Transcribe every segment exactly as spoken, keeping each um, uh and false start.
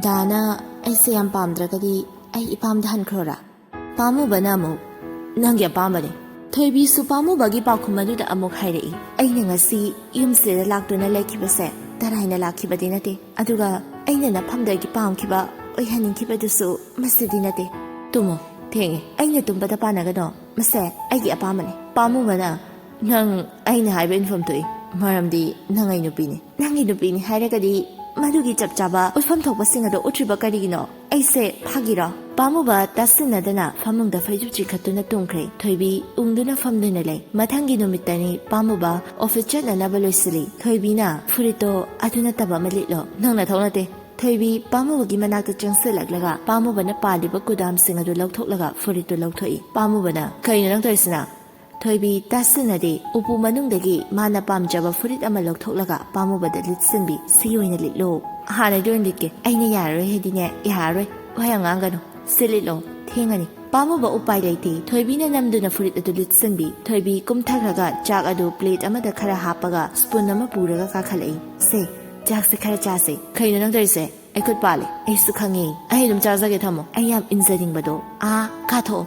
ꯗꯥꯅ ꯑꯩꯁꯦ ꯌꯥꯝ ꯄꯥꯝꯗ꯭ꯔꯒꯗꯤ ꯑꯩ ꯏꯄꯥꯝꯗ ꯍꯟꯈ꯭ꯔꯣꯔꯥ? ꯄꯥꯝꯃꯨꯕꯅ ꯑꯃꯨꯛ, "ꯅꯪꯒꯤ ꯑꯄꯥꯝꯕꯅꯤ꯫" ꯊꯣꯏꯕꯤꯁꯨ ꯄꯥꯝꯃꯨꯕꯒꯤ ꯄꯥꯎꯈꯨꯝ ꯑꯗꯨꯗ ꯑꯃꯨꯛ ꯍꯥꯏꯔꯛꯏ, "ꯑꯩꯅ ꯉꯁꯤ ꯌꯨꯝꯁꯤꯗ ꯂꯥꯛꯇꯨꯅ ꯂꯩꯈꯤꯕꯁꯦ ꯇꯔꯥꯏꯅ ꯂꯥꯛꯈꯤꯕꯗꯤ ꯅꯠꯇꯦ, ꯑꯗꯨꯒ ꯑꯩꯅ ꯅꯐꯝꯗꯒꯤ ꯄꯥꯝꯈꯤꯕ ꯑꯣꯏꯍꯟꯅꯤꯡꯈꯤꯕꯗꯨꯁꯨ ꯃꯁꯤꯗꯤ ꯅꯠꯇꯦ꯫ ꯇꯨꯝꯃꯣ, ꯊꯦꯡꯉꯦ, ꯑꯩꯅ ꯇꯨꯝꯕꯗ ꯄꯥꯟꯅꯒꯅꯣ, ꯃꯁꯦ ꯑꯩꯒꯤ ꯑꯄꯥꯝꯕꯅꯤ꯫" ꯄꯥꯝꯃꯨꯕꯅ, "ꯅꯪ ꯑꯩꯅ ꯍꯥꯏꯕ ꯏꯟꯐꯝ ꯊꯣꯛꯏ, ꯃꯔꯝꯗꯤ ꯅꯪ ꯑꯩ ꯅꯨꯄꯤꯅꯤ꯫ ꯅꯪꯒꯤ ꯅꯨꯄꯤꯅꯤ ꯍꯥꯏꯔꯒꯗꯤ ꯃꯗꯨꯒꯤ ꯆꯞ ꯆꯥꯕ ꯎꯠꯐꯝ ꯊꯣꯛꯄꯁꯤꯡ ꯑꯗꯣ ꯎꯠꯇ꯭ꯔꯤꯕ ꯀꯔꯤꯒꯤꯅꯣ? ꯑꯩꯁꯦ ꯐꯥꯒꯤꯔꯣ?" ꯄꯥꯝꯃꯨꯕ ꯇꯥꯁꯤꯟꯅꯗꯅ ꯐꯃꯨꯡꯗ ꯐꯩꯖꯨꯞ ꯆꯤꯡꯈꯠꯇꯨꯅ ꯇꯨꯝꯈ꯭ꯔꯦ꯫ ꯊꯣꯏꯕꯤ ꯎꯪꯗꯨꯅ ꯐꯝꯗꯨꯅ ꯂꯩ꯫ ꯃꯊꯪꯒꯤ ꯅꯨꯃꯤꯠꯇꯅꯤ ꯄꯥꯝꯃꯨꯕ ꯑꯣꯐꯤꯁ ꯆꯠꯅꯅꯕ ꯂꯣꯏꯁꯤꯜꯂꯤ꯫ ꯊꯣꯏꯕꯤꯅ, "ꯐꯨꯔꯤꯠꯇꯣ ꯑꯗꯨ ꯅꯠꯇꯕ ꯑꯃ ꯂꯤꯠꯂꯣ꯫" "ꯅꯪ ꯅꯊꯧ ꯅꯠꯇꯦ꯫" ꯊꯣꯏꯕꯤ ꯄꯥꯝꯃꯨꯕꯒꯤ ꯃꯅꯥꯛꯇ ꯆꯪꯁꯤꯜꯂꯛꯂꯒ ꯄꯥꯝꯃꯨꯕꯅ ꯄꯥꯜꯂꯤꯕ ꯀꯨꯗꯥꯝꯁꯤꯡ ꯑꯗꯨ ꯂꯧꯊꯣꯛꯂꯒ ꯐꯨꯔꯤꯠꯇꯨ ꯂꯧꯊꯣꯛꯏ꯫ ꯄꯥꯝꯃꯨꯕꯅ, "ꯀꯩꯅꯣ ꯅꯪ ꯇꯧꯔꯤꯁꯤꯅ?" ꯊꯣꯏꯕꯤ ꯇꯥꯁꯤꯟꯅꯗꯦ꯫ ꯎꯄꯨ ꯃꯅꯨꯡꯗꯒꯤ ꯃꯥꯅ ꯄꯥꯝꯖꯕ ꯐꯨꯔꯤꯠ ꯑꯃ ꯂꯧꯊꯣꯛꯂꯒ ꯄꯥꯝꯃꯨꯕꯗ ꯂꯤꯠꯁꯤꯟꯕꯤ, "ꯁꯤ ꯑꯣꯏꯅ ꯂꯤꯠꯂꯣ꯫" "ꯍꯥꯟꯅꯗꯤ ꯑꯣꯏꯅ ꯂꯤꯠꯀꯦ꯫" "ꯑꯩꯅ ꯌꯥꯔꯔꯣꯏ ꯍꯥꯏꯗꯤꯅꯦ, ꯌꯥꯔꯔꯣꯏ꯫ ꯋꯥ ꯌꯥꯝ ꯉꯥꯡꯒꯅꯨ꯫ ꯁꯤ ꯂꯤꯠꯂꯣ, ꯊꯦꯡꯉꯅꯤ꯫" ꯄꯥꯝꯃꯨꯕ ꯎꯄꯥꯏ ꯂꯩꯇꯦ꯫ ꯊꯣꯏꯕꯤꯅ ꯅꯝꯗꯨꯅ ꯐꯨꯔꯤꯠ ꯑꯗꯨ ꯂꯤꯠꯁꯤꯟꯕꯤ꯫ ꯊꯣꯏꯕꯤ ꯀꯨꯝꯊꯈ꯭ꯔꯒ ꯆꯥꯛ ꯑꯗꯨ ꯄ꯭ꯂꯦꯠ ꯑꯃꯗ ꯈꯔ ꯍꯥꯞꯄꯒ ꯁ꯭ꯄꯨꯟ ꯑꯃ ꯄꯨꯔꯒ ꯀꯥꯈꯠꯂꯛꯏ꯫ "ꯁꯦ, ꯆꯥꯛꯁꯦ ꯈꯔ ꯆꯥꯁꯦ꯫" "ꯀꯩꯅꯣ ꯅꯪ ꯇꯧꯔꯤꯁꯦ?" "ꯑꯩ ꯈꯨꯠ ꯄꯥꯜꯂꯦ꯫" "ꯑꯩꯁꯨ ꯈꯪꯉꯦ꯫ ꯑꯩ ꯑꯗꯨꯝ ꯆꯥꯖꯒꯦ, ꯊꯝꯃꯣ꯫" "ꯑꯩ ꯌꯥꯝ ꯏꯟꯖꯅꯤꯡꯕꯗꯣ꯫ ꯑꯥ, ꯀꯥꯊꯣꯛꯑꯣ꯫"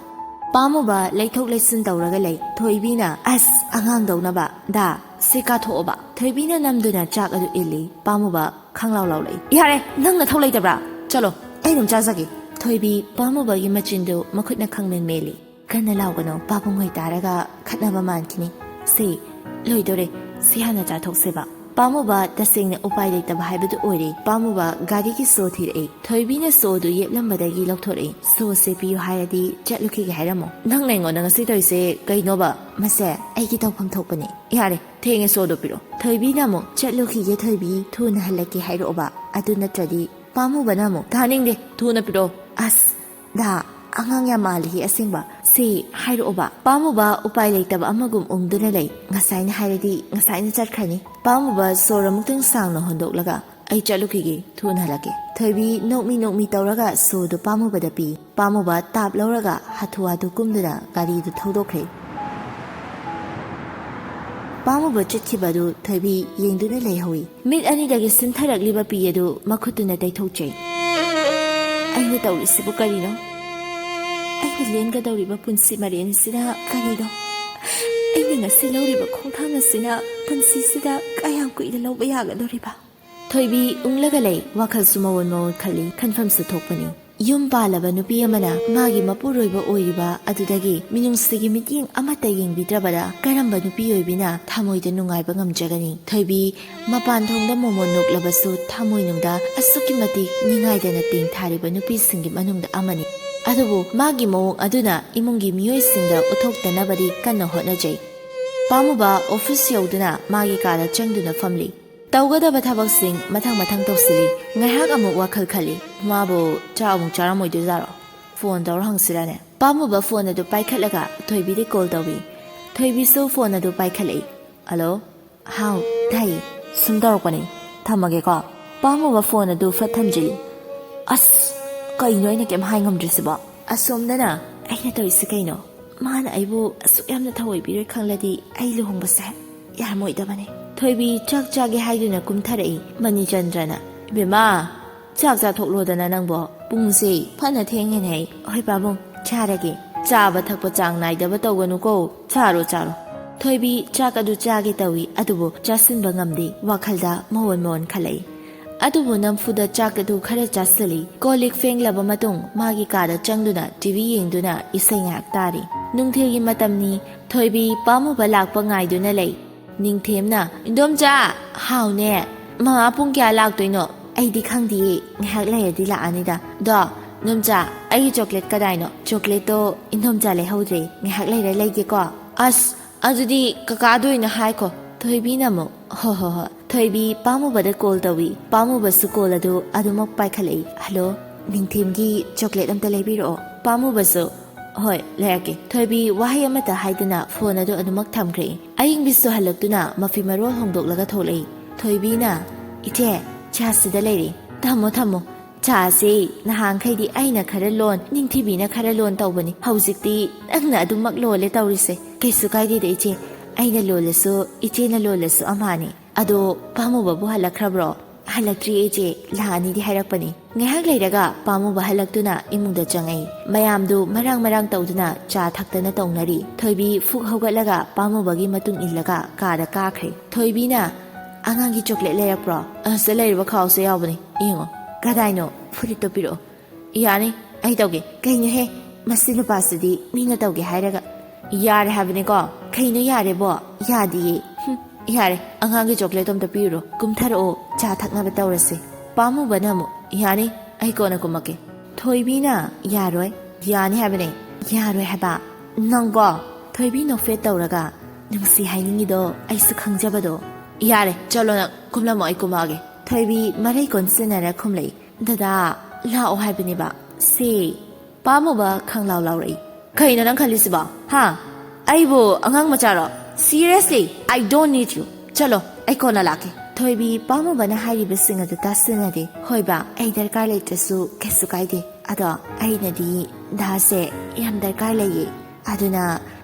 ꯄꯥꯝꯃꯨꯕ ꯂꯩꯊꯣꯛ ꯂꯩꯁꯤꯟ ꯇꯧꯔꯒ ꯂꯩ꯫ ꯊꯣꯏꯕꯤꯅ, "ꯑꯁ, ꯑꯉꯥꯡꯗꯧꯅꯕ꯫ ꯗꯥ, ꯁꯤ ꯀꯥꯊꯣꯛꯑꯣꯕ꯫" ꯊꯣꯏꯕꯤꯅ ꯅꯝꯗꯨꯅ ꯆꯥꯛ ꯑꯗꯨ ꯏꯜꯂꯤ꯫ ꯄꯥꯝꯃꯨꯕ ꯈꯪꯂꯥꯎ ꯂꯥꯎꯔꯛꯏ꯫ "ꯌꯥꯔꯦ, ꯅꯪ ꯅꯊꯧ ꯂꯩꯇꯕ꯭ꯔꯥ? ꯆꯠꯂꯣ, ꯑꯩ ꯑꯗꯨꯝ ꯆꯥꯖꯒꯦ꯫" ꯊꯣꯏꯕꯤ ꯄꯥꯝꯃꯨꯕꯒꯤ ꯃꯆꯤꯟꯗꯨ ꯃꯈꯨꯠꯅ ꯈꯪꯃꯦꯟ ꯃꯦꯜꯂꯤ꯫ "ꯀꯟꯅ ꯂꯥꯎꯒꯅꯨ, ꯄꯥꯕꯨꯡ ꯍꯣꯏ ꯇꯥꯔꯒ ꯈꯠꯅꯕ ꯃꯥꯟꯈꯤꯅꯤ꯫ ꯁꯤ, ꯂꯣꯏꯗꯣꯔꯦ, ꯁꯤ ꯍꯥꯟꯅ ꯆꯥꯊꯣꯛꯁꯦꯕ꯫" ꯄꯥꯝꯃꯨꯕ ꯇꯁꯦꯡꯅ ꯎꯄꯥꯏ ꯂꯩꯇꯕ ꯍꯥꯏꯕꯗꯨ ꯑꯣꯏꯔꯦ꯫ ꯄꯥꯝꯃꯨꯕ ꯒꯥꯔꯤꯒꯤ ꯁꯣ ꯊꯤꯔꯛꯏ꯫ ꯊꯣꯏꯕꯤꯅ ꯁꯣꯗꯨ ꯌꯦꯞꯂꯝꯕꯗꯒꯤ ꯂꯧꯊꯣꯔꯛꯏ꯫ "ꯁꯣꯁꯦ ꯄꯤꯌꯨ ꯍꯥꯏꯔꯗꯤ ꯆꯠꯂꯨꯈꯤꯒꯦ ꯍꯥꯏꯔꯝꯃꯣ꯫" "ꯅꯪꯅ ꯑꯩꯉꯣꯟꯗ ꯉꯁꯤ ꯇꯧꯔꯤꯁꯦ ꯀꯩꯅꯣꯕ?" "ꯃꯁꯦ ꯑꯩꯒꯤ ꯇꯧꯐꯝ ꯊꯣꯛꯄꯅꯦ꯫" "ꯌꯥꯔꯦ, ꯊꯦꯡꯉꯦ, ꯁꯣꯗꯣ ꯄꯤꯔꯛꯑꯣ꯫" ꯊꯣꯏꯕꯤꯅ ꯑꯃꯨꯛ, "ꯆꯠꯂꯨꯈꯤꯒꯦ ꯊꯣꯏꯕꯤ, ꯊꯨꯅ ꯍꯜꯂꯛꯀꯦ ꯍꯥꯏꯔꯛꯑꯣꯕ, ꯑꯗꯨ ꯅꯠꯇ꯭ꯔꯗꯤ꯫" ꯄꯥꯝꯃꯨꯕꯅ ꯑꯃꯨꯛ, "ꯇꯥꯅꯤꯡꯗꯦ, ꯊꯨꯅ ꯄꯤꯔꯛꯑꯣ꯫" "ꯑꯁ, ꯗꯥ, ꯑꯉꯥꯡ ꯌꯥꯝ ꯃꯥꯜꯂꯤ ꯑꯁꯦꯡꯕ꯫ ꯁꯤ ꯍꯥꯏꯔꯛꯑꯣꯕ꯫" ꯄꯥꯝꯃꯨꯕ ꯎꯄꯥꯏ ꯂꯩꯇꯕ ꯑꯃꯒꯨꯝ ꯎꯪꯗꯨꯅ ꯂꯩ꯫ "ꯉꯁꯥꯏꯅ ꯍꯥꯏꯔꯗꯤ ꯉꯁꯥꯏꯅ ꯆꯠꯈ꯭ꯔꯅꯤ꯫" ꯄꯥꯝꯃꯨꯕ ꯁꯣꯔ ꯑꯃꯨꯛꯇꯪ ꯁꯥꯡꯅ ꯍꯣꯟꯗꯣꯛꯂꯒ, "ꯑꯩ ꯆꯠꯂꯨꯈꯤꯒꯦ, ꯊꯨꯅ ꯍꯜꯂꯛꯀꯦ꯫" ꯊꯣꯏꯕꯤ ꯅꯣꯛꯃꯤ ꯅꯣꯛꯃꯤ ꯇꯧꯔꯒ ꯁꯣꯗꯨ ꯄꯥꯝꯃꯨꯕꯗ ꯄꯤ꯫ ꯄꯥꯝꯃꯨꯕ ꯇꯥꯞ ꯂꯧꯔꯒ ꯍꯥꯊꯨ ꯍꯥꯊꯨ ꯀꯨꯝꯗꯨꯅ ꯒꯥꯔꯤꯗꯨ ꯊꯧꯗꯣꯛꯈ꯭ꯔꯦ꯫ ꯄꯥꯝꯃꯨꯕ ꯆꯠꯈꯤꯕ ꯑꯗꯨ ꯊꯣꯏꯕꯤ ꯌꯦꯡꯗꯨꯅ ꯂꯩꯍꯧꯏ꯫ ꯃꯤꯠ ꯑꯅꯤꯗꯒꯤ ꯁꯤꯟꯊꯔꯛꯂꯤꯕ ꯄꯤ ꯑꯗꯨ ꯃꯈꯨꯠꯇꯨꯅ ꯇꯩꯊꯣꯛꯆꯩ꯫ "ꯑꯩꯅ ꯇꯧꯔꯤꯁꯤꯕꯨ ꯀꯔꯤꯅꯣ? ꯑꯩꯅ ꯂꯦꯟꯒꯗꯧꯔꯤꯕ ꯄꯨꯟꯁꯤ ꯃꯔꯦꯟꯁꯤꯅ ꯀꯔꯤꯅꯣ? ꯑꯩꯅ ꯉꯁꯤ ꯂꯧꯔꯤꯕ ꯈꯣꯡꯊꯥꯡ ꯑꯁꯤꯅ ꯄꯨꯟꯁꯤꯁꯤꯗ ꯀꯌꯥꯝ ꯀꯨꯏꯅ ꯂꯧꯕ ꯌꯥꯒꯗꯧꯔꯤꯕ?" ꯊꯣꯏꯕꯤ ꯎꯪꯂꯒ ꯂꯩ꯫ ꯋꯥꯈꯜꯁꯨ ꯃꯑꯣꯟ ꯃꯑꯣꯟ ꯈꯜꯂꯤ, ꯈꯟꯐꯝꯁꯨ ꯊꯣꯛꯄꯅꯤ꯫ ꯌꯨꯝ ꯄꯥꯜꯂꯕ ꯅꯨꯄꯤ ꯑꯃꯅ ꯃꯥꯒꯤ ꯃꯄꯨꯔꯣꯏꯕ ꯑꯣꯏꯔꯤꯕ ꯑꯗꯨꯗꯒꯤ ꯃꯤꯅꯨꯡꯁꯤꯒꯤ ꯃꯤꯠꯌꯦꯡ ꯑꯃꯠꯇ ꯌꯦꯡꯕꯤꯗ꯭ꯔꯕꯗ ꯀꯔꯝꯕ ꯅꯨꯄꯤ ꯑꯣꯏꯕꯤꯅ ꯊꯃꯣꯏꯗ ꯅꯨꯡꯉꯥꯏꯕ ꯉꯝꯖꯒꯅꯤ? ꯊꯣꯏꯕꯤ ꯃꯄꯥꯟ ꯊꯣꯡꯗ ꯃꯣꯃꯣꯟ ꯅꯣꯛꯂꯕꯁꯨ ꯊꯃꯣꯏꯅꯨꯡꯗ ꯑꯁꯨꯛꯀꯤ ꯃꯇꯤꯛ ꯅꯤꯡꯉꯥꯏꯗꯅ ꯇꯦꯡ ꯊꯥꯔꯤꯕ ꯅꯨꯄꯤꯁꯤꯡꯒꯤ ꯃꯅꯨꯡꯗ ꯑꯃꯅꯤ꯫ ꯑꯗꯨꯕꯨ ꯃꯥꯒꯤ ꯃꯑꯣꯡ ꯑꯗꯨꯅ ꯏꯃꯨꯡꯒꯤ ꯃꯤꯑꯣꯏꯁꯤꯡꯗ ꯎꯠꯊꯣꯛꯇꯅꯕꯗꯤ ꯀꯟꯅ ꯍꯣꯠꯅꯖꯩ꯫ ꯄꯥꯝꯃꯨꯕ ꯑꯣꯐꯤꯁ ꯌꯧꯗꯨꯅ ꯃꯥꯒꯤ ꯀꯥꯗ ꯆꯪꯗꯨꯅ ꯐꯝꯂꯤ꯫ ꯇꯧꯒꯗꯕ ꯊꯕꯛꯁꯤꯡ ꯃꯊꯪ ꯃꯊꯪ ꯇꯧꯁꯤꯜꯂꯤ꯫ ꯉꯥꯏꯍꯥꯛ ꯑꯃꯨꯛ ꯋꯥꯈꯜ ꯈꯜꯂꯤ꯫ ꯃꯥꯕꯨ ꯆꯥꯛ ꯑꯃꯨꯛ ꯆꯥꯔꯝꯃꯣꯏꯗꯣꯏꯖꯥꯔꯣ? ꯐꯣꯟ ꯇꯧꯔ ꯍꯪꯁꯤꯔꯅꯦ? ꯄꯥꯝꯃꯨꯕ ꯐꯣꯟ ꯑꯗꯨ ꯄꯥꯏꯈꯠꯂꯒ ꯊꯣꯏꯕꯤꯗ ꯀꯣꯜ ꯇꯧꯏ꯫ ꯊꯣꯏꯕꯤꯁꯨ ꯐꯣꯟ ꯑꯗꯨ ꯄꯥꯏꯈꯠꯂꯛꯏ꯫ "ꯍꯜꯂꯣ?" "ꯍꯥꯎ, ꯇꯥꯏꯌꯦ꯫ ꯁꯨꯝ ꯇꯧꯔꯛꯄꯅꯦ꯫ ꯊꯝꯃꯒꯦꯀꯣ?" ꯄꯥꯝꯃꯨꯕ ꯐꯣꯟ ꯑꯗꯨ ꯐꯠ ꯊꯝꯖꯤꯜꯂꯤ꯫ "ꯑꯁ, ꯀꯩꯅꯣ ꯑꯩꯅ ꯀꯩꯝ ꯍꯥꯏ ꯉꯝꯗ꯭ꯔꯤꯁꯤꯕꯣ?" "ꯑꯁꯣꯝꯗꯅ ꯑꯩꯅ ꯇꯧꯔꯤꯁꯤ ꯀꯩꯅꯣ? ꯃꯥꯅ ꯑꯩꯕꯨ ꯑꯁꯨꯛ ꯌꯥꯝꯅ ꯊꯑꯣꯏꯕꯤꯔꯣꯏ ꯈꯪꯂꯗꯤ ꯑꯩ ꯂꯨꯍꯣꯡꯕꯁꯦ ꯌꯥꯔꯝꯃꯣꯏꯗꯕꯅꯤ꯫" ꯊꯣꯏꯕꯤ ꯆꯥꯛ ꯆꯥꯒꯦ ꯍꯥꯏꯗꯨꯅ ꯀꯨꯝꯊꯔꯛꯏ꯫ ꯃꯅꯤꯆꯟꯗ꯭ꯔꯅ, "ꯏꯕꯦꯝꯃ, ꯆꯥꯛ ꯆꯥꯊꯣꯛꯂꯣꯗꯅ ꯅꯪꯕꯣ꯫ ꯄꯨꯡꯁꯦ ꯐꯅ ꯊꯦꯡꯉꯦꯅꯦ꯫" "ꯍꯣꯏ ꯄꯥꯕꯨꯡ, ꯆꯥꯔꯒꯦ꯫" "ꯆꯥꯕ ꯊꯛꯄ ꯆꯥꯡ ꯅꯥꯏꯗꯕ ꯇꯧꯒꯅꯨꯀꯣ꯫ ꯆꯥꯔꯣ, ꯆꯥꯔꯣ꯫" ꯊꯣꯏꯕꯤ ꯆꯥꯛ ꯑꯗꯨ ꯆꯥꯒꯦ ꯇꯧꯏ, ꯑꯗꯨꯕꯨ ꯆꯥꯁꯤꯟꯕ ꯉꯝꯗꯦ꯫ ꯋꯥꯈꯜꯗ ꯃꯑꯣꯟ ꯃꯑꯣꯟ ꯈꯜꯂꯛꯏ꯫ ꯑꯗꯨꯕꯨ ꯅꯝꯐꯨꯗ ꯆꯥꯛ ꯑꯗꯨ ꯈꯔ ꯆꯥꯁꯤꯜꯂꯤ꯫ ꯀꯣꯜ ꯂꯤꯛ ꯐꯦꯡꯂꯕ ꯃꯇꯨꯡ ꯃꯥꯒꯤ ꯀꯥꯗ ꯆꯪꯗꯨꯅ ꯇꯤ ꯚꯤ ꯌꯦꯡꯗꯨꯅ ꯏꯁꯩ ꯉꯥꯏꯍꯥꯛ ꯇꯥꯔꯤ꯫ ꯅꯨꯡꯊꯤꯜꯒꯤ ꯃꯇꯝꯅꯤ꯫ ꯊꯣꯏꯕꯤ ꯄꯥꯝꯃꯨꯕ ꯂꯥꯛꯄ ꯉꯥꯏꯗꯨꯅ ꯂꯩ꯫ ꯅꯤꯡꯊꯦꯝꯅ, "ꯏꯟꯗꯣꯝꯆꯥ!" "ꯍꯥꯎꯅꯦ?" "ꯃꯃꯥ ꯄꯨꯡ ꯀꯌꯥ ꯂꯥꯛꯇꯣꯏꯅꯣ?" "ꯑꯩꯗꯤ ꯈꯪꯗꯤꯌꯦ, ꯉꯥꯏꯍꯥꯛ ꯂꯩꯔꯗꯤ ꯂꯥꯛꯑꯅꯤꯗ꯫ ꯑꯗꯣ, ꯏꯟꯗꯣꯝꯆꯥ, ꯑꯩꯒꯤ ꯆꯣꯀ꯭ꯂꯦꯠ ꯀꯗꯥꯏꯅꯣ?" "ꯆꯣꯀ꯭ꯂꯦꯠꯇꯣ ꯏꯟꯗꯣꯝꯆꯥ ꯂꯩꯍꯧꯗ꯭ꯔꯦ, ꯉꯥꯏꯍꯥꯛ ꯂꯩꯔ ꯂꯩꯒꯦꯀꯣ꯫" "ꯑꯁ, ꯑꯗꯨꯗꯤ ꯀꯀꯥꯗ ꯑꯣꯏꯅ ꯍꯥꯏꯈꯣ꯫" ꯊꯣꯏꯕꯤꯅ ꯑꯃꯨꯛ, "ꯍꯣ ꯍꯣ ꯍꯣ꯫" ꯊꯣꯏꯕꯤ ꯄꯥꯝꯃꯨꯕꯗ ꯀꯣꯜ ꯇꯧꯏ꯫ ꯄꯥꯝꯃꯨꯕꯁꯨ ꯀꯣꯜ ꯑꯗꯨ ꯑꯗꯨꯃꯛ ꯄꯥꯏꯈꯠꯂꯛꯏ꯫ "ꯍꯜꯂꯣ, ꯅꯤꯡꯊꯦꯝꯒꯤ ꯆꯣꯀ꯭ꯂꯦꯠ ꯑꯝꯇ ꯂꯩꯕꯤꯔꯛꯑꯣ꯫" ꯄꯥꯝꯃꯨꯕꯁꯨ, "ꯍꯣꯏ, ꯂꯩꯔꯛꯀꯦ꯫" ꯊꯣꯏꯕꯤ ꯋꯥꯍꯩ ꯑꯃꯠꯇ ꯍꯥꯏꯗꯅ ꯐꯣꯟ ꯑꯗꯨ ꯑꯗꯨꯃꯛ ꯊꯝꯈ꯭ꯔꯦ꯫ ꯑꯌꯤꯡꯕꯤꯁꯨ ꯍꯜꯂꯛꯇꯨꯅ ꯃꯐꯤ ꯃꯔꯣꯜ ꯍꯣꯡꯗꯣꯛꯂꯒ ꯊꯣꯛꯂꯛꯏ꯫ ꯊꯣꯏꯕꯤꯅ, "ꯏꯆꯦ, ꯆꯥꯁꯤꯗ ꯂꯩꯔꯦ꯫ ꯊꯝꯃꯣ, ꯊꯝꯃꯣ꯫ ꯆꯥꯁꯤ ꯅꯍꯥꯟꯈꯩꯗꯤ ꯑꯩꯅ ꯈꯔ ꯂꯣꯟ, ꯅꯤꯡꯊꯤꯕꯤꯅ ꯈꯔ ꯂꯣꯟ ꯇꯧꯕꯅꯤ꯫ ꯍꯧꯖꯤꯛꯇꯤ ꯅꯪꯅ ꯑꯗꯨꯃꯛ ꯂꯣꯜꯂꯦ ꯇꯧꯔꯤꯁꯦ꯫ ꯀꯩꯁꯨ ꯀꯥꯏꯗꯦꯗ ꯏꯆꯦ, ꯑꯩꯅ ꯂꯣꯜꯂꯁꯨ, ꯏꯆꯦꯅ ꯂꯣꯜꯂꯁꯨ ꯑꯃꯍꯥꯅꯤ꯫ ꯑꯗꯣ ꯄꯥꯝꯃꯨꯕꯕꯨ ꯍꯜꯂꯛꯈ꯭ꯔꯕ꯭ꯔꯣ? "ꯍꯜꯂꯛꯇ꯭ꯔꯤ ꯏꯆꯦ, ꯂꯥꯛꯑꯅꯤꯗꯤ ꯍꯥꯏꯔꯛꯄꯅꯤ"꯫ ꯉꯥꯏꯍꯥꯛ ꯂꯩꯔꯒ ꯄꯥꯝꯃꯨꯕ ꯍꯜꯂꯛꯇꯨꯅ ꯏꯃꯨꯡꯗ ꯆꯪꯉꯛꯏ꯫ ꯃꯌꯥꯝꯗꯨ ꯃꯔꯥꯡ ꯃꯔꯥꯡ ꯇꯧꯗꯨꯅ ꯆꯥ ꯊꯛꯇꯅ ꯇꯧꯅꯔꯤ꯫ ꯊꯣꯏꯕꯤ ꯐꯨꯛ ꯍꯧꯒꯠꯂꯒ ꯄꯥꯝꯃꯨꯕꯒꯤ ꯃꯇꯨꯡ ꯏꯜꯂꯒ ꯀꯥꯗ ꯀꯥꯈ꯭ꯔꯦ꯫ ꯊꯣꯏꯕꯤꯅ, "ꯑꯉꯥꯡꯒꯤ ꯆꯣꯀ꯭ꯂꯦꯠ ꯂꯩꯔꯛꯄ꯭ꯔꯣ?" "ꯑꯁ, ꯂꯩꯔꯤꯕ ꯈꯥꯎꯁꯦ ꯌꯥꯎꯕꯅꯤ, ꯌꯦꯡꯉꯣ"꯫ "ꯀꯗꯥꯏꯅꯣ? ꯐꯨꯔꯤꯠꯇꯣ ꯄꯤꯔꯛꯑꯣ"꯫ "ꯌꯥꯅꯤ, ꯑꯩ ꯇꯧꯒꯦ"꯫ "ꯀꯩꯅꯣꯍꯦ, ꯃꯁꯤ ꯅꯨꯄꯥꯁꯤꯗꯤ ꯃꯤꯅ ꯇꯧꯒꯦ ꯍꯥꯏꯔꯒ"꯫ "ꯌꯥꯔꯦ ꯍꯥꯏꯕꯅꯤꯀꯣ"꯫ "ꯀꯩꯅꯣ ꯌꯥꯔꯦꯕꯣ? ꯌꯥꯗꯤꯌꯦ"꯫ "ꯍꯨꯝ, ꯌꯥꯔꯦ, ꯑꯉꯥꯡꯒꯤ ꯆꯣꯀ꯭ꯂꯦꯠ ꯑꯝꯇ ꯄꯤꯔꯨꯔꯣ, ꯀꯨꯝꯊꯔꯛꯑꯣ, ꯆꯥ ꯊꯛꯅꯕ ꯇꯧꯔꯁꯦ"꯫ ꯄꯥꯝꯃꯨꯕꯅ ꯑꯃꯨꯛ, "ꯌꯥꯅꯤ, ꯑꯩ ꯀꯣꯟꯅ ꯀꯨꯝꯃꯛꯀꯦ"꯫ ꯊꯣꯏꯕꯤꯅ, "ꯌꯥꯔꯣꯏ"꯫ "ꯌꯥꯅꯤ ꯍꯥꯏꯕꯅꯦ"꯫ "ꯌꯥꯔꯣꯏ ꯍꯥꯏꯕ"꯫ "ꯅꯪꯀꯣ"꯫ ꯊꯣꯏꯕꯤ ꯅꯣꯛꯐꯦꯠ ꯇꯧꯔꯒ, "ꯅꯨꯡꯁꯤ ꯍꯥꯏꯅꯤꯡꯉꯤꯗꯣ ꯑꯩꯁꯨ ꯈꯪꯖꯕꯗꯣ"꯫ "ꯌꯥꯔꯦ, ꯆꯠꯂꯣ ꯅꯪ, ꯀꯨꯝꯂꯝꯃꯣ, ꯑꯩ ꯀꯨꯝꯃꯛꯑꯒꯦ"꯫ ꯊꯣꯏꯕꯤ ꯃꯔꯩ ꯀꯣꯟꯁꯤꯟꯅꯔ ꯈꯨꯝꯂꯛꯏ꯫ "ꯗꯗꯥ, ꯂꯥꯛꯑꯣ ꯍꯥꯏꯕꯅꯦꯕ"꯫ "ꯁꯦ"꯫ ꯄꯥꯝꯃꯨꯕ ꯈꯪꯂꯥꯎ ꯂꯥꯎꯔꯛꯏ꯫ "ꯀꯩꯅꯣ ꯅꯪ ꯈꯜꯂꯤꯁꯤꯕꯣ? ꯍꯥ? ꯑꯩꯕꯨ ꯑꯉꯥꯡ ꯃꯆꯥꯔꯣ? Seriously, I don't need you. ꯆꯠꯂꯣ, ꯑꯩ ꯀꯣꯟꯅ ꯂꯥꯛꯀꯦ"꯫ ꯊꯣꯏꯕꯤ ꯄꯥꯝꯃꯨꯕꯅ ꯍꯥꯏꯔꯤꯕꯁꯤꯡ ꯑꯗꯨ ꯇꯥꯁꯤꯟꯅꯗꯦ꯫ "ꯍꯣꯏꯕ, ꯑꯩ ꯗꯔꯀꯥꯔ ꯂꯩꯇ꯭ꯔꯁꯨ ꯀꯩꯁꯨ ꯀꯥꯏꯗꯦ꯫ ꯑꯗꯣ ꯑꯩꯅꯗꯤ ꯗꯥꯁꯦ ꯌꯥꯝ ꯗꯔꯀꯥꯔ ꯂꯩꯌꯦ꯫ ꯑꯗꯨꯅ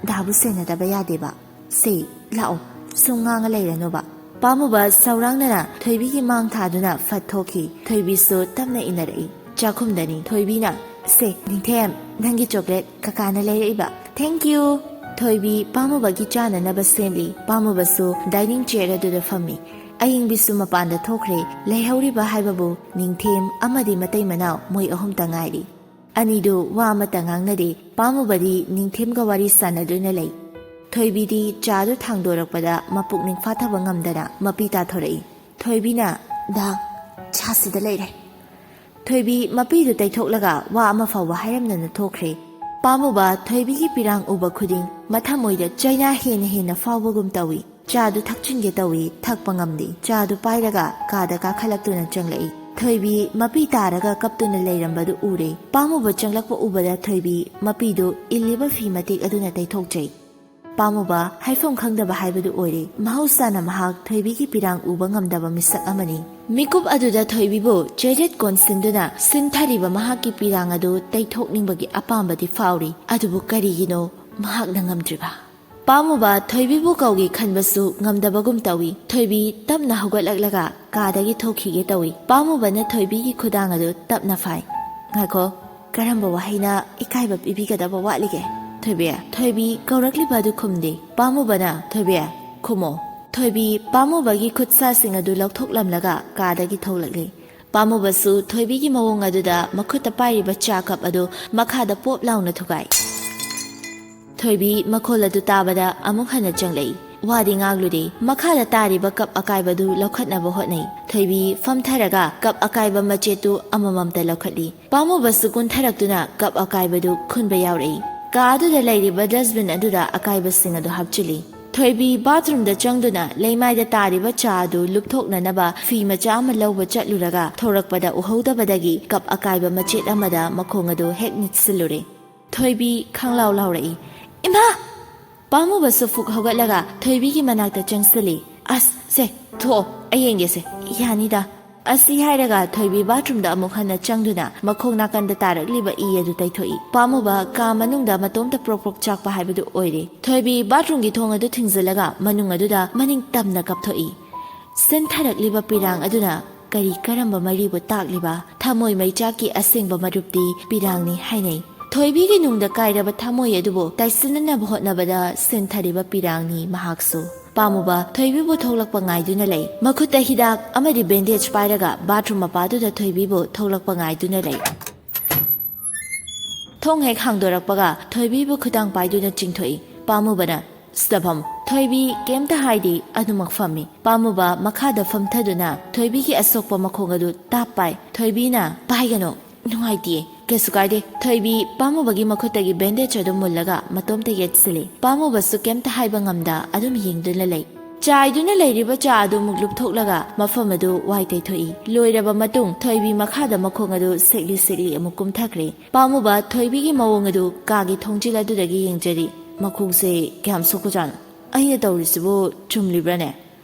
ꯗꯥꯕꯨ ꯁꯦꯟꯅꯗꯕ ꯌꯥꯗꯦꯕ꯫ ꯁꯦ, ꯂꯥꯛꯑꯣ, ꯁꯨꯝ ꯉꯥꯡꯉ ꯂꯩꯔꯅꯨꯕ"꯫ ꯄꯥꯝꯃꯨꯕ ꯁꯧꯔꯥꯡꯅꯅ ꯊꯣꯏꯕꯤꯒꯤ ꯃꯥꯡ ꯊꯥꯗꯨꯅ ꯐꯠ ꯊꯣꯛꯈꯤ꯫ ꯊꯣꯏꯕꯤꯁꯨ ꯇꯞꯅ ꯏꯟꯅꯔꯛꯏ꯫ ꯆꯥꯛꯈꯨꯝꯗꯅꯤ꯫ ꯊꯣꯏꯕꯤꯅ, "ꯁꯦ, ꯅꯤꯡꯊꯦꯝ, ꯅꯪꯒꯤ ꯆꯣꯀ꯭ꯂꯦꯠ ꯀꯀꯥꯅ ꯂꯩꯔꯛꯏꯕ꯫ Thank you"꯫ ꯊꯣꯏꯕꯤ ꯄꯥꯝꯃꯨꯕꯒꯤ ꯆꯥꯅꯅꯕ ꯁꯦꯝꯂꯤ꯫ ꯄꯥꯝꯃꯨꯕꯁꯨ dining chair ꯑꯗꯨꯗ ꯐꯝꯃꯤ꯫ ꯑꯌꯤꯡꯕꯤꯁꯨ ꯃꯄꯥꯟꯗ ꯊꯣꯛꯈ꯭ꯔꯦ꯫ ꯂꯩꯍꯧꯔꯤꯕ ꯍꯥꯏꯕꯕꯨ ꯅꯤꯡꯊꯦꯝ ꯑꯃꯗꯤ ꯃꯇꯩ ꯃꯅꯥꯎ, ꯃꯣꯏ ꯑꯍꯨꯝꯇ ꯉꯥꯏꯔꯤ꯫ ꯑꯅꯤꯗꯨ ꯋꯥ ꯑꯃꯠꯇ ꯉꯥꯡꯅꯗꯦ꯫ ꯄꯥꯝꯃꯨꯕꯗꯤ ꯅꯤꯡꯊꯦꯝꯒ ꯋꯥꯔꯤ ꯁꯥꯟꯅꯗꯨꯅ ꯂꯩ꯫ ꯊꯣꯏꯕꯤꯗꯤ ꯆꯥꯗꯨ ꯊꯥꯡꯗꯣꯔꯛꯄꯗ ꯃꯄꯨꯛꯅꯤꯡ ꯐꯥꯊꯕ ꯉꯝꯗꯅ ꯃꯄꯤ ꯇꯥꯊꯣꯔꯛꯏ꯫ ꯊꯣꯏꯕꯤꯅ, "ꯗꯥ, ꯆꯥꯁꯤꯗ ꯂꯩꯔꯦ"꯫ ꯊꯣꯏꯕꯤ ꯃꯄꯤꯗꯨ ꯇꯩꯊꯣꯛꯂꯒ ꯋꯥ ꯑꯃ ꯐꯥꯎꯕ ꯍꯥꯏꯔꯝꯗꯅ ꯊꯣꯛꯈ꯭ꯔꯦ꯫ ꯄꯥꯝꯃꯨꯕ ꯊꯣꯏꯕꯤꯒꯤ ꯄꯤꯔꯥꯡ ꯎꯕ ꯈꯨꯗꯤꯡ ꯃꯊꯃꯣꯏꯗ ꯆꯩꯅꯥ ꯍꯦꯟꯅ ꯍꯦꯟꯅ ꯐꯥꯎꯕꯒꯨꯝ ꯇꯧꯏ꯫ ꯆꯥꯗꯨ ꯊꯛꯆꯤꯟꯒꯦ ꯇꯧꯏ, ꯊꯛꯄ ꯉꯝꯗꯦ꯫ ꯆꯥꯗꯨ ꯄꯥꯏꯔꯒ ꯀꯥꯗ ꯀꯥꯈꯠꯂꯛꯇꯨꯅ ꯆꯪꯂꯛꯏ꯫ ꯊꯣꯏꯕꯤ ꯃꯄꯤ ꯇꯥꯔꯒ ꯀꯞꯇꯨꯅ ꯂꯩꯔꯝꯕꯗꯨ ꯎꯔꯦ꯫ ꯄꯥꯝꯃꯨꯕ ꯆꯪꯂꯛꯄ ꯎꯕꯗ ꯊꯣꯏꯕꯤ ꯃꯄꯤꯗꯨ ꯏꯜꯂꯤꯕ ꯐꯤ ꯃꯇꯦꯛ ꯑꯗꯨꯅ ꯇꯩꯊꯣꯛꯆꯩ꯫ ꯄꯥꯝꯃꯨꯕ ꯍꯥꯏꯐꯝ ꯈꯪꯗꯕ ꯍꯥꯏꯕꯗꯨ ꯑꯣꯏꯔꯦ꯫ ꯃꯍꯧꯁꯥꯅ ꯃꯍꯥꯛ ꯊꯣꯏꯕꯤꯒꯤ ꯄꯤꯔꯥꯡ ꯎꯕ ꯉꯝꯗꯕ ꯃꯤꯁꯛ ꯑꯃꯅꯤ꯫ ꯃꯤꯀꯨꯞ ꯑꯗꯨꯗ ꯊꯣꯏꯕꯤꯕꯨ ꯆꯩꯔꯦꯠ ꯀꯣꯟꯁꯤꯟꯗꯨꯅ ꯁꯤꯟꯊꯔꯤꯕ ꯃꯍꯥꯛꯀꯤ ꯄꯤꯔꯥꯡ ꯑꯗꯨ ꯇꯩꯊꯣꯛꯅꯤꯡꯕꯒꯤ ꯑꯄꯥꯝꯕꯗꯤ ꯐꯥꯎꯔꯤ꯫ ꯑꯗꯨꯕꯨ ꯀꯔꯤꯒꯤꯅꯣ ꯃꯍꯥꯛꯅ ꯉꯝꯗ꯭ꯔꯤꯕ? ꯄꯥꯝꯃꯨꯕ ꯊꯣꯏꯕꯤꯕꯨ ꯀꯧꯒꯦ ꯈꯟꯕꯁꯨ ꯉꯝꯗꯕꯒꯨꯝ ꯇꯧꯏ꯫ ꯊꯣꯏꯕꯤ ꯇꯞꯅ ꯍꯧꯒꯠꯂꯛꯂꯒ ꯀꯥꯗꯒꯤ ꯊꯣꯛꯈꯤꯒꯦ ꯇꯧꯏ꯫ ꯄꯥꯝꯃꯨꯕꯅ ꯊꯣꯏꯕꯤꯒꯤ ꯈꯨꯗꯥꯡ ꯑꯗꯨ ꯇꯞꯅ ꯐꯥꯏ꯫ "ꯉꯥꯏꯈꯣ, ꯀꯔꯝꯕ ꯋꯥꯍꯩꯅ ꯏꯀꯥꯏꯕ ꯄꯤꯕꯤꯒꯗꯕ ꯋꯥꯠꯂꯤꯒꯦ?" "ꯊꯣꯏꯕꯤ, ꯊꯣꯏꯕꯤ" ꯀꯧꯔꯛꯂꯤꯕ ꯑꯗꯨ ꯈꯨꯝꯗꯦ꯫ ꯄꯥꯝꯃꯨꯕꯅ, "ꯊꯣꯏꯕꯤ, ꯈꯨꯝꯃꯣ"꯫ ꯊꯣꯏꯕꯤ ꯄꯥꯝꯃꯨꯕꯒꯤ ꯈꯨꯠꯁꯥꯁꯤꯡ ꯑꯗꯨ ꯂꯧꯊꯣꯛꯂꯝꯂꯒ ꯀꯥꯗꯒꯤ ꯊꯣꯛꯂꯛꯂꯤ꯫ ꯄꯥꯝꯃꯨꯕꯁꯨ ꯊꯣꯏꯕꯤꯒꯤ ꯃꯑꯣꯡ ꯑꯗꯨꯗ ꯃꯈꯨꯠꯇ ꯄꯥꯏꯔꯤꯕ ꯆꯥ ꯀꯞ ꯑꯗꯨ ꯃꯈꯥꯗ ꯄꯣꯞ ꯂꯥꯎꯅ ꯊꯨꯒꯥꯏ꯫ ꯊꯣꯏꯕꯤ ꯃꯈꯣꯜ ꯑꯗꯨ ꯇꯥꯕꯗ ꯑꯃꯨꯛ ꯍꯟꯅ ꯆꯪꯂꯛꯏ꯫ ꯋꯥꯗꯤ ꯉꯥꯡꯂꯨꯗꯦ꯫ ꯃꯈꯥꯗ ꯇꯥꯔꯤꯕ ꯀꯞ ꯑꯀꯥꯏꯕꯗꯨ ꯂꯧꯈꯠꯅꯕ ꯍꯣꯠꯅꯩ꯫ ꯊꯣꯏꯕꯤ ꯐꯝꯊꯔꯒ ꯀꯞ ꯑꯀꯥꯏꯕ ꯃꯆꯦꯠꯇꯨ ꯑꯃꯃꯝꯇ ꯂꯧꯈꯠꯂꯤ꯫ ꯄꯥꯝꯃꯨꯕꯁꯨ ꯀꯨꯟꯊꯔꯛꯇꯨꯅ ꯀꯞ ꯑꯀꯥꯏꯕꯗꯨ ꯈꯨꯟꯕ ꯌꯥꯎꯔꯛꯏ꯫ ꯀꯥ ꯑꯗꯨꯗ ꯂꯩꯔꯤꯕ dustbin ꯑꯗꯨꯗ ꯑꯀꯥꯏꯕꯁꯤꯡ ꯑꯗꯨ ꯍꯥꯞꯆꯤꯜꯂꯤ꯫ ꯊꯣꯏꯕꯤ bathroomꯗ ꯆꯪꯗꯨꯅ ꯂꯩꯃꯥꯏꯗ ꯇꯥꯔꯤꯕ ꯆꯥ ꯑꯗꯨ ꯂꯨꯞꯊꯣꯛꯅꯅꯕ ꯐꯤ ꯃꯆꯥ ꯑꯃ ꯂꯧꯕ ꯆꯠꯂꯨꯔꯒ ꯊꯣꯔꯛꯄꯗ ꯎꯍꯧꯗꯕꯗꯒꯤ ꯀꯞ ꯑꯀꯥꯏꯕ ꯃꯆꯦꯠ ꯑꯃꯗ ꯃꯈꯣꯡ ꯑꯗꯨ ꯍꯦꯛ ꯅꯤꯠꯁꯤꯜꯂꯨꯔꯦ꯫ ꯊꯣꯏꯕꯤ ꯈꯪꯂꯥꯎ ꯂꯥꯎꯔꯛꯏ, "ꯏꯃꯥ!" ꯄꯥꯝꯃꯨꯕꯁꯨ ꯐꯨꯛ ꯍꯧꯒꯠꯂꯒ ꯊꯣꯏꯕꯤꯒꯤ ꯃꯅꯥꯛꯇ ꯆꯪꯁꯤꯜꯂꯤ꯫ "ꯑꯁ, ꯁꯦ, ꯊꯣꯛꯑꯣ, ꯑꯩ ꯌꯦꯡꯒꯦꯁꯦ, ꯌꯥꯅꯤꯗ"꯫ ꯑꯁꯤ ꯍꯥꯏꯔꯒ ꯊꯣꯏꯕꯤ bathroomꯗ ꯑꯃꯨꯛ ꯍꯟꯅ ꯆꯪꯗꯨꯅ ꯃꯈꯣꯡ ꯅꯥꯀꯟꯗ ꯇꯥꯔꯛꯂꯤꯕ ꯏ ꯑꯗꯨ ꯇꯩꯊꯣꯛꯏ꯫ ꯄꯥꯝꯃꯨꯕ ꯀꯥ ꯃꯅꯨꯡꯗ ꯃꯇꯣꯝꯇ ꯄ꯭ꯔꯣꯛ ꯄ꯭ꯔꯣꯛ ꯆꯥꯛꯄ ꯍꯥꯏꯕꯗꯨ ꯑꯣꯏꯔꯦ꯫ ꯊꯣꯏꯕꯤ bathroomꯒꯤ ꯊꯣꯡ ꯑꯗꯨ ꯊꯤꯡꯖꯤꯜꯂꯒ ꯃꯅꯨꯡ ꯑꯗꯨꯗ ꯃꯅꯤꯡ ꯇꯝꯅ ꯀꯞꯊꯣꯛꯏ꯫ ꯁꯤꯟꯊꯔꯛꯂꯤꯕ ꯄꯤꯔꯥꯡ ꯑꯗꯨꯅ ꯀꯔꯤ ꯀꯔꯝꯕ ꯃꯔꯤꯕꯨ ꯇꯥꯛꯂꯤꯕ? ꯊꯃꯣꯏ ꯃꯩꯆꯥꯛꯀꯤ ꯑꯁꯦꯡꯕ ꯃꯔꯨꯞꯇꯤ ꯄꯤꯔꯥꯡꯅꯤ ꯍꯥꯏꯅꯩ꯫ ꯊꯣꯏꯕꯤꯒꯤ ꯅꯨꯡꯗ ꯀꯥꯏꯔꯕ ꯊꯃꯣꯏ ꯑꯗꯨꯕꯨ ꯇꯥꯏꯁꯤꯟꯅꯅꯕ ꯍꯣꯠꯅꯕꯗ ꯁꯤꯟꯊꯔꯤꯕ ꯄꯤꯔꯥꯡꯅꯤ ꯃꯍꯥꯛꯁꯨ꯫ ꯄꯥꯝꯃꯨꯕ ꯊꯣꯏꯕꯤꯕꯨ ꯊꯣꯛꯂꯛꯄ ꯉꯥꯏꯗꯨꯅ ꯂꯩ꯫ ꯃꯈꯨꯠꯇ ꯍꯤꯗꯥꯛ ꯑꯃꯗꯤ bandage ꯄꯥꯏꯔꯒ bathroom ꯃꯄꯥꯗꯨꯗ ꯊꯣꯏꯕꯤꯕꯨ ꯊꯣꯛꯂꯛꯄ ꯉꯥꯏꯗꯨꯅ ꯂꯩ꯫ ꯊꯣꯡ ꯍꯦꯛ ꯍꯥꯡꯗꯣꯔꯛꯄꯒ ꯊꯣꯏꯕꯤꯕꯨ ꯈꯨꯗꯥꯡ ꯄꯥꯏꯗꯨꯅ ꯆꯤꯡꯊꯣꯛꯏ꯫ ꯄꯥꯝꯃꯨꯕꯅ, "ꯁꯤꯗ ꯐꯝ"꯫ ꯊꯣꯏꯕꯤ ꯀꯩꯝꯇ ꯍꯥꯏꯗꯦ, ꯑꯗꯨꯃꯛ ꯐꯝꯃꯤ꯫ ꯄꯥꯝꯃꯨꯕ ꯃꯈꯥꯗ ꯐꯝꯊꯗꯨꯅ ꯊꯣꯏꯕꯤꯒꯤ ꯑꯁꯣꯛꯄ ꯃꯈꯣꯡ ꯑꯗꯨ ꯇꯥꯞ ꯄꯥꯏ꯫ ꯊꯣꯏꯕꯤꯅ, "ꯄꯥꯏꯒꯅꯨ, ꯅꯨꯡꯉꯥꯏꯇꯦ"꯫ "ꯀꯩꯁꯨ ꯀꯥꯏꯗꯦ"꯫ ꯊꯣꯏꯕꯤ ꯄꯥꯝꯃꯨꯕꯒꯤ ꯃꯈꯨꯠꯇꯒꯤ bandage ꯑꯗꯨ ꯃꯨꯜꯂꯒ ꯃꯇꯣꯝꯇ ꯌꯦꯠꯁꯤꯜꯂꯤ꯫ ꯄꯥꯝꯃꯨꯕꯁꯨ ꯀꯩꯝꯇ ꯍꯥꯏꯕ ꯉꯝꯗ ꯑꯗꯨꯝ ꯌꯦꯡꯗꯨꯅ ꯂꯩ꯫ ꯆꯥꯏꯗꯨꯅ ꯂꯩꯔꯤꯕ ꯆꯥ ꯑꯗꯨ ꯑꯃꯨꯛ ꯂꯨꯞꯊꯣꯛꯂꯒ ꯃꯐꯝ ꯑꯗꯨ ꯋꯥꯏ ꯇꯩꯊꯣꯛꯏ꯫ ꯂꯣꯏꯔꯕ ꯃꯇꯨꯡ ꯊꯣꯏꯕꯤ ꯃꯈꯥꯗ ꯃꯈꯣꯡ ꯑꯗꯨ ꯁꯦꯛꯂꯤ ꯁꯦꯛꯂꯤ ꯑꯃꯨꯛ ꯀꯨꯝꯊꯈ꯭ꯔꯦ꯫ ꯄꯥꯝꯃꯨꯕ ꯊꯣꯏꯕꯤꯒꯤ ꯃꯑꯣꯡ ꯑꯗꯨ ꯀꯥꯒꯤ ꯊꯣꯡꯖꯤꯜ ꯑꯗꯨꯗꯒꯤ ꯌꯦꯡꯖꯔꯤ꯫ "ꯃꯈꯣꯡꯁꯦ ꯀꯌꯥꯝ ꯁꯣꯛꯄꯖꯥꯠꯅꯣ? ꯑꯩꯅ ꯇꯧꯔꯤꯁꯤꯕꯨ ꯆꯨꯝꯂꯤꯕ꯭ꯔꯥꯅꯦ?"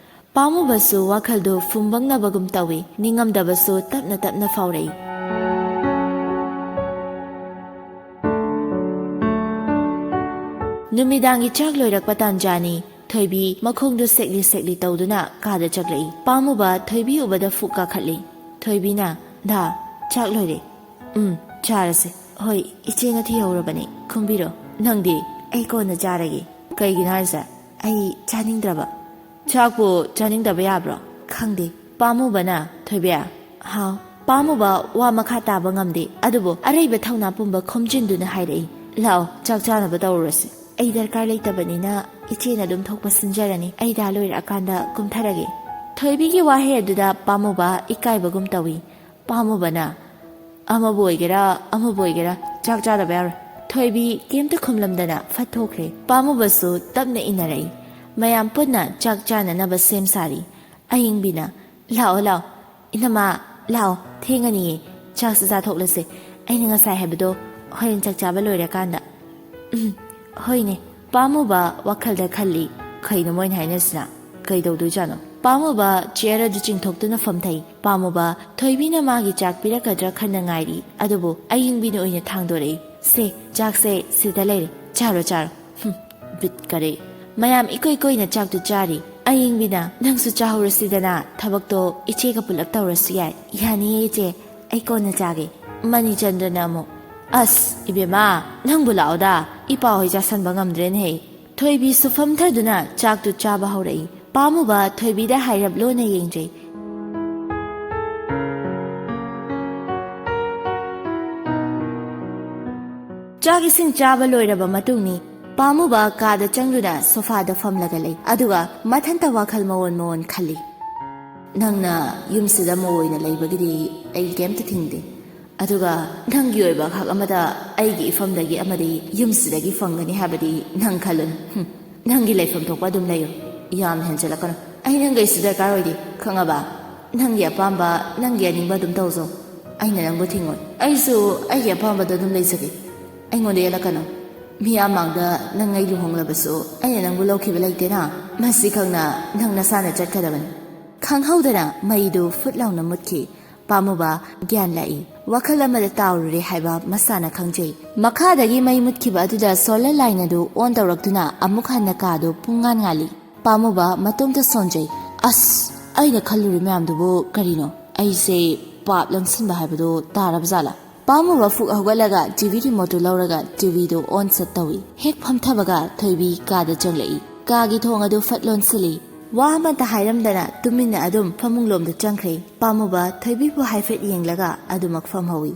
ꯄꯥꯝꯃꯨꯕꯁꯨ ꯋꯥꯈꯜꯗꯨ ꯐꯨꯝꯕꯪꯅꯕꯒꯨꯝ ꯇꯧꯏ꯫ ꯅꯤꯡꯉꯝꯗꯕꯁꯨ ꯇꯞꯅ ꯇꯞꯅ ꯐꯥꯎꯔꯛꯏ꯫ ꯅꯨꯃꯤꯗꯥꯡꯒꯤ ꯆꯥꯛ ꯂꯣꯏꯔꯛꯄ ꯇꯥꯟꯖꯥꯅꯤ꯫ ꯊꯣꯏꯕꯤ ꯃꯈꯣꯡꯗꯨ ꯁꯦꯛꯂꯤ ꯁꯦꯛꯂꯤ ꯇꯧꯗꯨꯅ ꯀꯥꯗ ꯆꯪꯂꯛꯏ꯫ ꯄꯥꯝꯃꯨꯕ ꯊꯣꯏꯕꯤ ꯎꯕꯗ ꯐꯨꯛ ꯀꯥꯈꯠꯂꯤ꯫ ꯊꯣꯏꯕꯤꯅ, "ꯗꯥ, ꯆꯥꯛ ꯂꯣꯏꯔꯦ꯫ ꯎꯝ, ꯆꯥꯔꯁꯦ꯫ ꯍꯣꯏ, ꯏꯆꯦꯅ ꯊꯤꯍꯧꯔꯕꯅꯤ꯫ ꯈꯨꯝꯕꯤꯔꯣ꯫ ꯅꯪꯗꯤ?" "ꯑꯩ ꯀꯣꯟꯅ ꯆꯥꯔꯒꯦ꯫" "ꯀꯩꯒꯤꯅꯣ ꯍꯥꯏꯁꯦ?" "ꯑꯩ ꯆꯥꯅꯤꯡꯗ꯭ꯔꯕ꯫" "ꯆꯥꯛꯄꯨ ꯆꯥꯅꯤꯡꯗꯕ ꯌꯥꯕ꯭ꯔꯣ?" "ꯈꯪꯗꯦ꯫" ꯄꯥꯝꯃꯨꯕꯅ, "ꯊꯣꯏꯕꯤ꯫" "ꯍꯥꯎ꯫" ꯄꯥꯝꯃꯨꯕ ꯋꯥ ꯃꯈꯥ ꯇꯥꯕ ꯉꯝꯗꯦ, ꯑꯗꯨꯕꯨ ꯑꯔꯩꯕ ꯊꯧꯅꯥ ꯄꯨꯝꯕ ꯈꯣꯝꯖꯤꯟꯗꯨꯅ ꯍꯥꯏꯔꯛꯏ, "ꯂꯥꯛꯑꯣ, ꯆꯥꯛ ꯆꯥꯅꯕ ꯇꯧꯔꯨꯔꯁꯤ꯫ ꯑꯩ ꯗꯔꯀꯥꯔ ꯂꯩꯇꯕꯅꯤꯅ ꯏꯆꯦꯅ ꯑꯗꯨꯝ ꯊꯣꯛꯄ ꯁꯤꯟꯖꯔꯅꯤ꯫ ꯑꯩ ꯗꯥ ꯂꯣꯏꯔꯛꯑꯀꯥꯟꯗ ꯀꯨꯝꯊꯔꯒꯦ꯫" ꯊꯣꯏꯕꯤꯒꯤ ꯋꯥꯍꯩ ꯑꯗꯨꯗ ꯄꯥꯝꯃꯨꯕ ꯏꯀꯥꯏꯕꯒꯨꯝ ꯇꯧꯏ꯫ ꯄꯥꯝꯃꯨꯕꯅ, "ꯑꯃꯕꯨ ꯑꯣꯏꯒꯦꯔꯥ, ꯑꯃꯕꯨ ꯑꯣꯏꯒꯦꯔꯥ, ꯆꯥꯛ ꯆꯥꯗꯕ ꯌꯥꯔꯣꯏ꯫" ꯊꯣꯏꯕꯤ ꯀꯩꯝꯇ ꯈꯨꯝꯂꯝꯗꯅ ꯐꯠ ꯊꯣꯛꯈ꯭ꯔꯦ꯫ ꯄꯥꯝꯃꯨꯕꯁꯨ ꯇꯞꯅ ꯏꯟꯅꯔꯛꯏ꯫ ꯃꯌꯥꯝ ꯄꯨꯟꯅ ꯆꯥꯛ ꯆꯥꯅꯅꯕ ꯁꯦꯝ ꯁꯥꯔꯤ꯫ ꯑꯌꯤꯡꯕꯤꯅ, "ꯂꯥꯛꯑꯣ, ꯂꯥꯛꯑꯣ꯫ ꯏꯅꯝꯃ, ꯂꯥꯛꯑꯣ꯫ ꯊꯦꯡꯉꯅꯤꯌꯦ꯫ ꯆꯥꯛꯁꯨ ꯆꯥꯊꯣꯛꯂꯁꯦ꯫ ꯑꯩꯅ ꯉꯁꯥꯏ ꯍꯥꯏꯕꯗꯣ ꯍꯣꯔꯦꯟ ꯆꯥꯛ ꯆꯥꯕ ꯂꯣꯏꯔꯀꯥꯟꯗ꯫" "ꯎꯝ, ꯍꯣꯏꯅꯦ꯫" ꯄꯥꯝꯃꯨꯕ ꯋꯥꯈꯜꯗ ꯈꯜꯂꯤ, "ꯀꯩꯅꯣ ꯃꯣꯏꯅ ꯍꯥꯏꯅꯔꯤꯁꯤꯅ? ꯀꯩꯗꯧꯗꯣꯏꯖꯥꯠꯅꯣ?" ꯄꯥꯝꯃꯨꯕ ꯆꯤꯌꯔ ꯑꯗꯨ ꯆꯤꯡꯊꯣꯛꯇꯨꯅ ꯐꯝꯊꯩ꯫ ꯄꯥꯝꯃꯨꯕ ꯊꯣꯏꯕꯤꯅ ꯃꯥꯒꯤ ꯆꯥꯛ ꯄꯤꯔꯛꯀꯗ꯭ꯔꯥ ꯈꯟꯅ ꯉꯥꯏꯔꯤ, ꯑꯗꯨꯕꯨ ꯑꯌꯤꯡꯕꯤꯅ ꯑꯣꯏꯅ ꯊꯥꯡꯗꯣꯔꯛꯏ꯫ "ꯁꯦ, ꯆꯥꯛꯁꯦ ꯁꯤꯗ ꯂꯩꯔꯦ, ꯆꯥꯔꯣ, ꯆꯥꯔꯣ꯫" ꯍꯨꯝ, ꯕꯤꯠ ꯀꯔꯤ꯫ ꯃꯌꯥꯝ ꯏꯀꯣꯏ ꯀꯣꯏꯅ ꯆꯥꯛꯇꯨ ꯆꯥꯔꯤ꯫ ꯑꯌꯤꯡꯕꯤꯅ, "ꯅꯪꯁꯨ ꯆꯥꯍꯧꯔꯁꯤꯗꯅ, ꯊꯕꯛꯇꯣ ꯏꯆꯦꯒ ꯄꯨꯂꯞ ꯇꯧꯔꯁꯨ ꯌꯥꯏ꯫" "ꯌꯥꯅꯤꯌꯦ ꯏꯆꯦ, ꯑꯩ ꯀꯣꯟꯅ ꯆꯥꯒꯦ꯫" ꯃꯅꯤꯆꯟꯗ꯭ꯔꯅ ꯑꯃꯨꯛ, "ꯑꯁ, ꯏꯕꯦꯝꯃ, ꯅꯪꯕꯨ ꯂꯥꯛꯑꯣꯗ, ꯏꯄꯥ ꯍꯣꯏ ꯆꯥꯁꯟꯕ ꯉꯝꯗ꯭ꯔꯦꯅꯦꯍꯦ꯫" ꯊꯣꯏꯕꯤꯁꯨ ꯐꯝꯊꯗꯨꯅ ꯆꯥꯛꯇꯨ ꯆꯥꯕ ꯍꯧꯔꯛꯏ꯫ ꯄꯥꯝꯃꯨꯕ ꯊꯣꯏꯕꯤꯗ ꯍꯥꯏꯔꯞ ꯂꯣꯟꯅ ꯌꯦꯡꯖꯩ꯫ ꯆꯥꯛ ꯏꯁꯤꯡ ꯆꯥꯕ ꯂꯣꯏꯔꯕ ꯃꯇꯨꯡꯅꯤ꯫ ꯄꯥꯝꯃꯨꯕ ꯀꯥꯗ ꯆꯪꯗꯨꯅ ꯁꯣꯐꯥꯗ ꯐꯝꯂꯒ ꯂꯩ, ꯑꯗꯨꯒ ꯃꯊꯟꯇ ꯋꯥꯈꯜ ꯃꯑꯣꯟ ꯃꯑꯣꯟ ꯈꯜꯂꯤ꯫ "ꯅꯪꯅ ꯌꯨꯝꯁꯤꯗ ꯃꯧ ꯑꯣꯏꯅ ꯂꯩꯕꯒꯤꯗꯤ ꯑꯩ ꯀꯩꯝꯇ ꯊꯤꯡꯗꯦ꯫ ꯑꯗꯨꯒ ꯅꯪꯒꯤ ꯑꯣꯏꯕ ꯍꯛ ꯑꯃꯗ ꯑꯩꯒꯤ ꯏꯐꯝꯗꯒꯤ ꯑꯃꯗꯤ ꯌꯨꯝꯁꯤꯗꯒꯤ ꯐꯪꯒꯅꯤ ꯍꯥꯏꯕꯗꯤ ꯅꯪ ꯈꯜꯂꯨꯅꯨ꯫ ꯍꯨꯝ, ꯅꯪꯒꯤ ꯂꯩꯐꯝ ꯊꯣꯛꯄ ꯑꯗꯨꯝ ꯂꯩꯌꯨ꯫ ꯌꯥꯝ ꯍꯦꯟꯖꯜꯂꯛꯀꯅꯨ꯫ ꯑꯩ ꯅꯪꯒꯩꯁꯨ ꯗꯔꯀꯥꯔ ꯑꯣꯏꯗꯦ, ꯈꯪꯉꯕ? ꯅꯪꯒꯤ ꯑꯄꯥꯝꯕ, ꯅꯪꯒꯤ ꯑꯅꯤꯡꯕ ꯑꯗꯨꯝ ꯇꯧꯖꯧ꯫ ꯑꯩꯅ ꯅꯪꯕꯨ ꯊꯤꯡꯉꯣꯏ꯫ ꯑꯩꯁꯨ ꯑꯩꯒꯤ ꯑꯄꯥꯝꯕꯗꯣ ꯑꯗꯨꯝ ꯂꯩꯖꯒꯦ꯫ ꯑꯩꯉꯣꯟꯗ ꯌꯦꯠꯂꯛꯀꯅꯨ꯫ ꯃꯤꯌꯥꯝ ꯃꯥꯡꯗ ꯅꯪ ꯑꯩ ꯂꯨꯍꯣꯡꯂꯕꯁꯨ ꯑꯩꯅ ꯅꯪꯕꯨ ꯂꯧꯈꯤꯕ ꯂꯩꯇꯦꯅ꯫ ꯃꯁꯤ ꯈꯪꯅ ꯅꯪ ꯅꯁꯥꯅ ꯆꯠꯀꯗꯕꯅꯤ꯫" ꯈꯪꯍꯧꯗꯅ ꯃꯩꯗꯨ ꯐꯨꯠ ꯂꯥꯎꯅ ꯃꯨꯠꯈꯤ꯫ ꯄꯥꯝꯃꯨꯕ ꯒ꯭ꯌꯥꯟ ꯂꯥꯛꯏ꯫ ꯋꯥꯈꯜ ꯑꯃꯗ ꯇꯥꯎꯔꯨꯔꯦ ꯍꯥꯏꯕ ꯃꯁꯥꯅ ꯈꯪꯖꯩ꯫ ꯃꯈꯥꯗꯒꯤ ꯃꯩ ꯃꯨꯠꯈꯤꯕ ꯑꯗꯨꯗ solar line ꯑꯗꯨ on ꯇꯧꯔꯛꯇꯨꯅ ꯑꯃꯨꯛ ꯍꯟꯅ ꯀꯥꯗꯨ ꯄꯨꯡꯉꯥꯟ ꯉꯥꯜꯂꯤ꯫ ꯄꯥꯝꯃꯨꯕ ꯃꯇꯣꯝꯇ ꯁꯣꯟꯖꯩ꯫ "ꯑꯁ, ꯑꯩꯅ ꯈꯜꯂꯨꯔꯤ ꯃꯌꯥꯝꯗꯨꯕꯨ ꯀꯔꯤꯅꯣ? ꯑꯩꯁꯦ ꯄꯥꯞ ꯂꯪꯁꯤꯟꯕ ꯍꯥꯏꯕꯗꯨ ꯇꯥꯔꯕ ꯖꯥꯠꯂꯥ?" ꯄꯥꯝꯃꯨꯕ ꯐꯨꯛ ꯍꯧꯒꯠꯂꯒ ꯇꯤ ꯚꯤ remote ꯇꯨ ꯂꯧꯔꯒ ꯇꯤ ꯚꯤ ꯗꯨ on ꯁꯠ ꯇꯧꯏ꯫ ꯍꯦꯛ ꯐꯝꯊꯕꯒ ꯊꯣꯏꯕꯤ ꯀꯥꯗ ꯆꯪꯂꯛꯏ꯫ ꯀꯥꯒꯤ ꯊꯣꯡ ꯑꯗꯨ ꯐꯠ ꯂꯣꯟꯁꯤꯜꯂꯤ꯫ ꯋꯥ ꯑꯃꯠꯇ ꯍꯥꯏꯔꯝꯗꯅ ꯇꯨꯃꯤꯟꯅ ꯑꯗꯨꯝ ꯐꯃꯨꯡꯂꯣꯝꯗ ꯆꯪꯈ꯭ꯔꯦ꯫ ꯄꯥꯝꯃꯨꯕ ꯊꯣꯏꯕꯤꯕꯨ ꯍꯥꯏꯐꯦꯠ ꯌꯦꯡꯂꯒ ꯑꯗꯨꯃꯛ ꯐꯝꯍꯧꯏ꯫